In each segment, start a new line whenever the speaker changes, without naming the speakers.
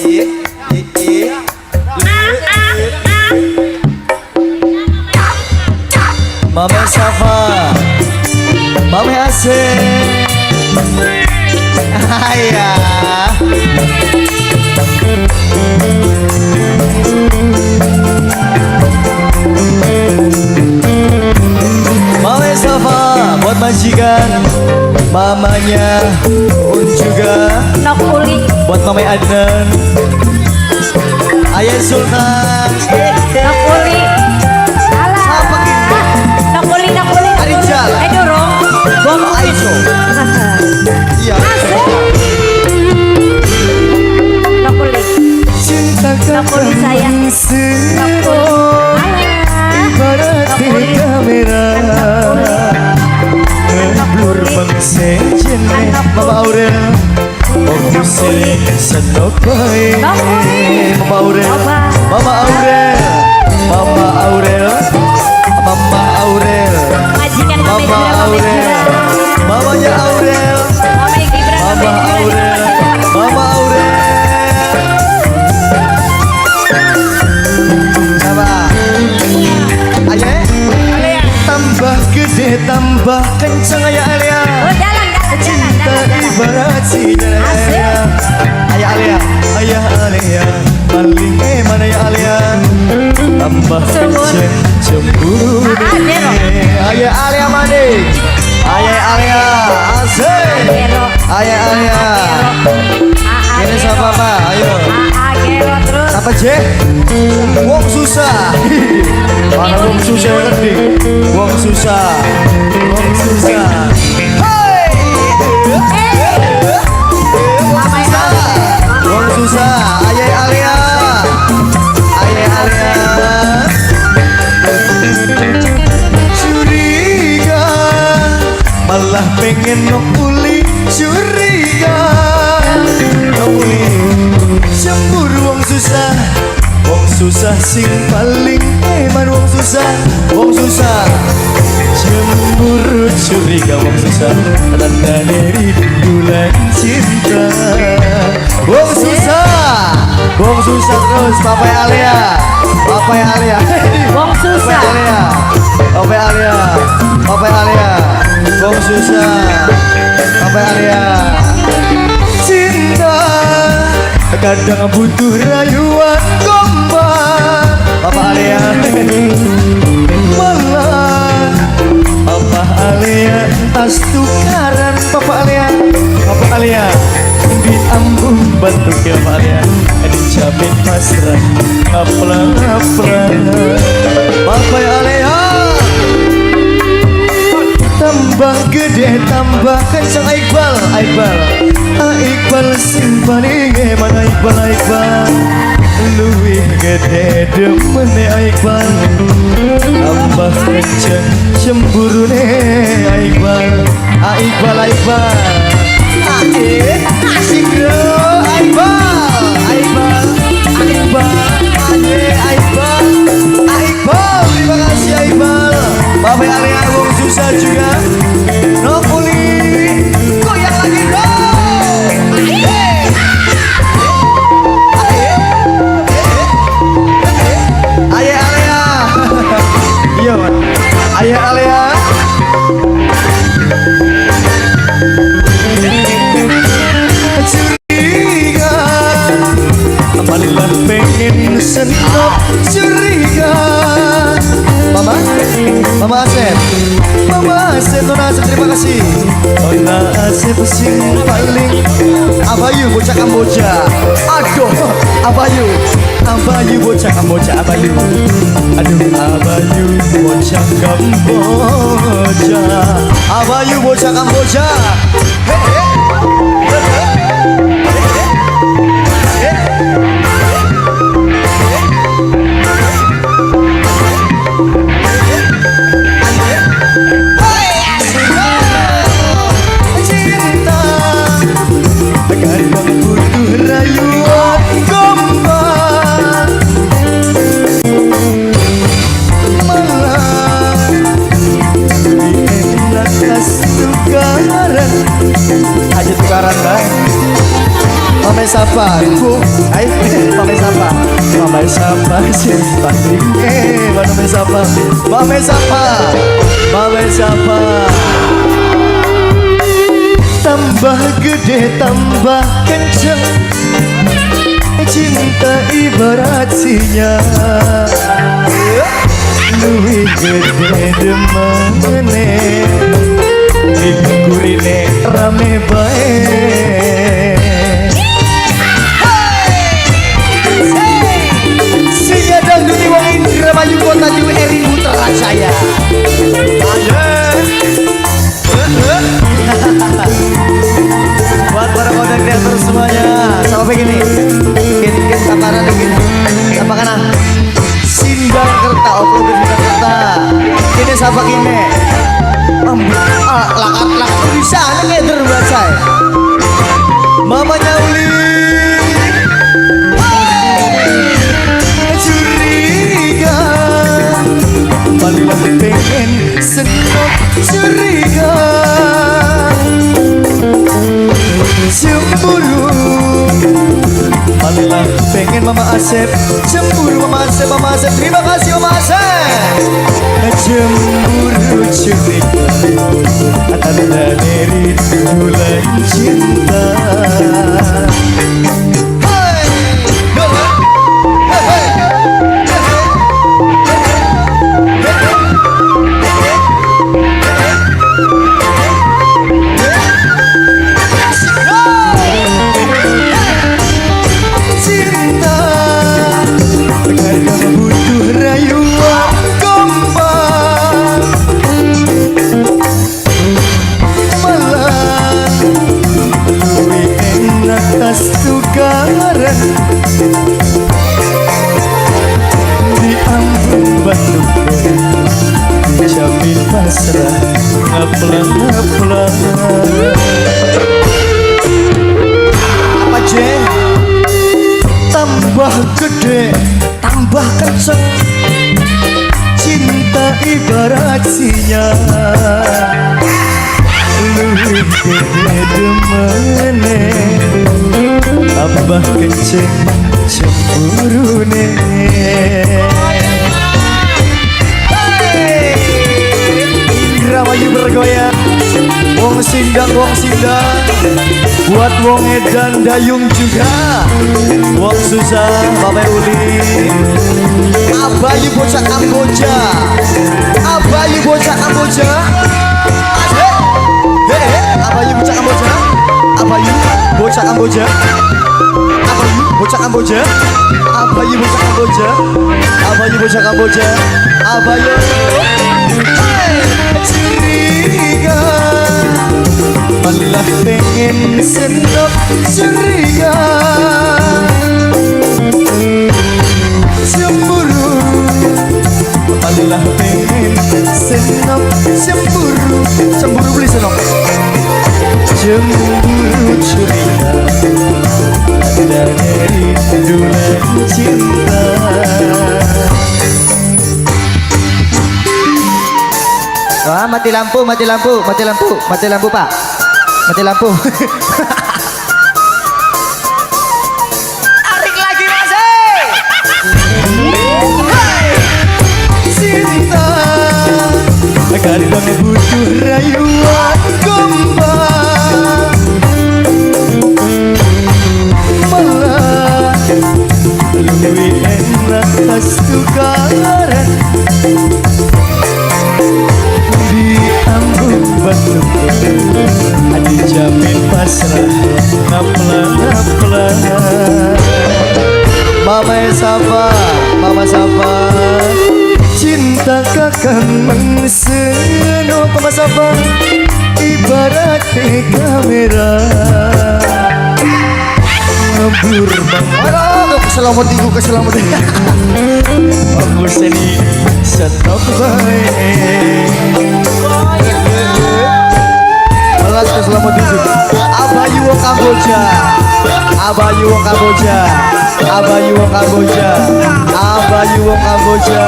I I I. Mama Safa, Mama Asep, ayah. Mama Safa buat majikan, mamanya Un juga,
Nok Uli.
Buat Mama Adnan, Ayah Sultan,
Nok Uli. Alah.
Apa gitu?
Nok Uli, Nok Uli. Nok Uli.
Arijal.
Eh dorong.
Bang Aijo. Iya.
Asik. Nok Uli.
Cinta
Nok Uli sayang. Nok Uli. Alah.
Ibarat
Nok Uli.
Kamera ngeblur mengsejen Mama Aurel. Waktu sing senok bae.
Nok Uli.
Mama Aurel.
Coba.
Mama Aurel. Mama Aurel. Mama Aurel.
Majikan Mama
Mama
Gibran, Mama
Aurel.
Gibran.
Mamanya Aurel.
Mama Gibran, Mama
Mama
Gibran.
Aurel. Mama Aurel. Siapa? Aye. Tambah gede tambah kenceng ya Alia.
Oh, jalan, jalan, jalan,
Cinta
jalan, jalan.
Ibarat sinar
Asik.
Ayah Alia, ayah Alia, paling mana ya Alia? Tambah kenceng cemburu.
Ah, Dero.
Ayah Alia maning. Ayah Alia, asik.
Gero.
Ayah Alia. Ini siapa Pak? Ayo.
Gero terus.
Apa J? Wong susah. Mana wong susah ngerti? Wong susah. Wong susah. Hey! Wong susah. Wong susah. Ayah Alia. Ayah Alia. Curiga malah pengen nokuli, curiga nokuli cemburu wong susah, wong susah sing paling eman, wong susah, wong susah cemburu curiga wong susah tandane rindu lan cinta wong susah, wong susah terus. Papa Alia, Papa Alia.
Wong susah.
Papa Alia, Papa Alia, Papa Alia, wong susah, Papa Alia. Cinta kadang butuh rayuan gombal, Papa Alia. Malah Papa Alia tas tukaran, Papa Alia, Papa Alia di ambung batuk ya Papa Alia, dijamin pasrah ngapla-ngapla Papa Alia. Tambah gede tambah kencang Iqbal, Iqbal, Iqbal sing paling eman Iqbal, Iqbal luwih gede demene Iqbal, tambah kenceng cemburune Iqbal, Iqbal, Iqbal, asik bro Iqbal, Iqbal, Iqbal, Iqbal, Iqbal, terima kasih Iqbal. Bapak Alia wong susah juga. Nokuli goyang lagi bro. Hey. Ayah Alia. Iya, Pak. Ayah Alia. Curiga malah pengen senok curiga. Mama, Mama Asep, Mama Asep, Nona Asep, terima kasih. Nona Asep sing paling Abayu bocah Kamboja. Aduh, Abayu, Abayu bocah Kamboja, Abayu. Aduh, Abayu bocah Kamboja. Abayu bocah Kamboja. Hey, hey. Hey, cinta kadang butuh rayuan gombal, malah enak tas tukaran. Ayo, Mame sapa? Mame sapa sing paling Mame sapa? Mame sapa? Mame sapa?
Tambah gede tambah kenceng, cinta ibarat sinyal. Luwih gede demene, gurine rame bae.
Singa dangdut wong Indramayu Kota Ju Eri Putra Jaya. Ayo. Buat para konten kreator semuanya, sama begini. Gini, gini, tamparan gini. Apa kana? Sindang Kerta, opo Sindang Kerta. Kini sapa kini? Ah, lakat lakat bisa ngeder baca. Mamanya Uli.
Curiga malah pengen senok, curiga cemburu malah pengen Mama Asep cemburu. Mama Asep, Mama Asep, terima kasih Mama Asep. Cemburu curiga tanda dari bulan cinta.
Hey. Hey, hey.
Cinta kadang butuh rayuan gombal, malah lebih enak tas tukaran di ambung batu dijamin pasrah ngaplang ngaplang.
Apa J?
Tambah gede tambah kenceng, cinta ibarat sinyal. Luwih gede demene, tambah kenceng cemburune.
Hey! Indramayu bergoyang. Wong sindang, wong sindang. Buat wong edan dayung juga. Wong susah, Bapak Uli. Abayu bocah Kamboja. Abayu bocah Kamboja. Asik. Hehe, Abayu bocah Kamboja. Abayu bocah Kamboja. Abayu bocah Kamboja. Abayu bocah Kamboja. Abayu bocah Kamboja. Abayu. Hey!
Curiga malah pengen senok, curiga cemburu malah pengen senok cemburu.
Cemburu beli senok.
Cemburu curiga dari rindu cinta.
Wah, mati lampu, mati lampu, mati lampu, mati lampu, Pak. Mati lampu. Tarik lagi, Mas. Hey!
Cinta kadang butuh rayuan gombal, malah lebih enak tas tukaran di ambung batu dijamin pasrah ngapla ngapla.
Mama Safa, Mama Safa.
Cinta kakang mengseno, Mama Safa, ibarat kamera ngebur bang.
Aduh, keselamat ibu, keselamat.
Aku seni stop bae.
Belas keselamat ibu. Abayu wong Kamboja. Abayu wong Kamboja. Abayu wong Kamboja. Abayu wong Kamboja.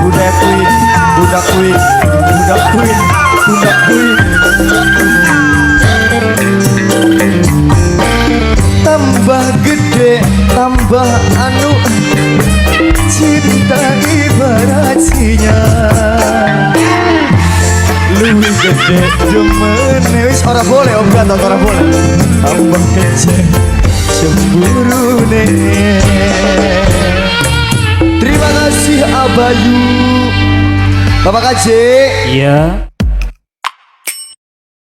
Bunda Queen, Bunda Queen, Bunda Queen, Bunda Queen.
Tambah gede tambah anu, cinta ibarat sinyal. Luwih gede demene. Wis, ora boleh, Om Gatot, ora boleh. Tambah kecil cemburune. Terima kasih, Abayu, Bapak KJ.
Iya.